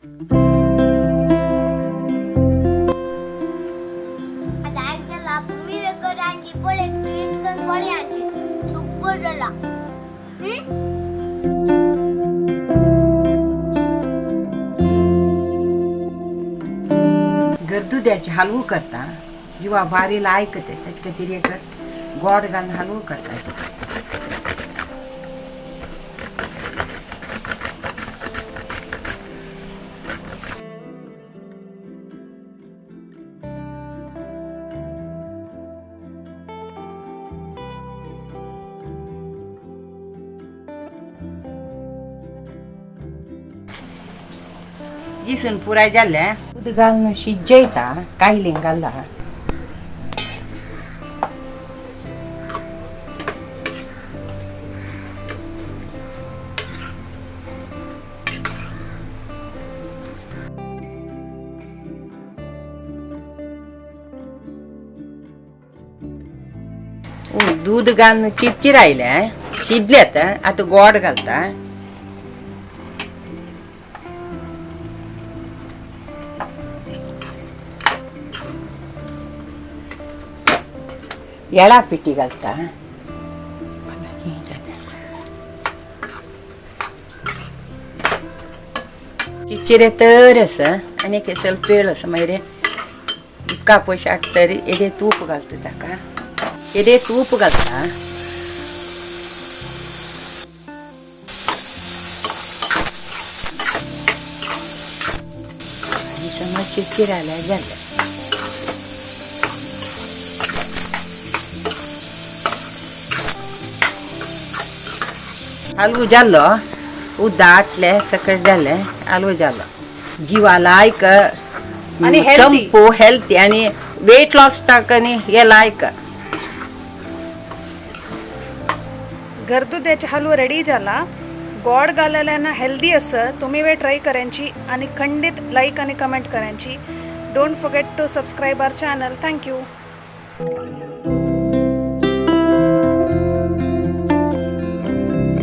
आता मी करांची पळे टेस्ट कर पळयांची सुपर जाला. गर्दुद्याची हलवू करता किंवा बारीला ऐकते त्याच्या खातीर एक गोड घालून हलवू करता. जिसून पुराय जाल्लें उदक घालून शिजयता कायलीन घालता. दूध घालून चिरचिरायलें शिजलें आतां गोड घालता. येळा पिठी घालता. चिचिरे तर आसा आनी एक स्वल्प वेळ आसा मागीर उदका पयशे हाडटरी येदे तूप घालता ताका येदे तूप घालता. आनी समज चिरचिर आल्यार जालें. हालवो जालो उदक आटलें सकयल जालें हालवो जालो जिवा लायक आणि healthy. ತಂಪು ಹೆಲ್ತಿ आणि वेट लॉस टाकणी हे लायक. गर्दुद्याचे हलवो रेडी जाला. गोड घालेल्यानं हेल्दी असं तुम्ही वे ट्राय करायची आणि खंडित लाईक आणि कमेंट करायची. Don't forget to subscribe our channel. Thank you.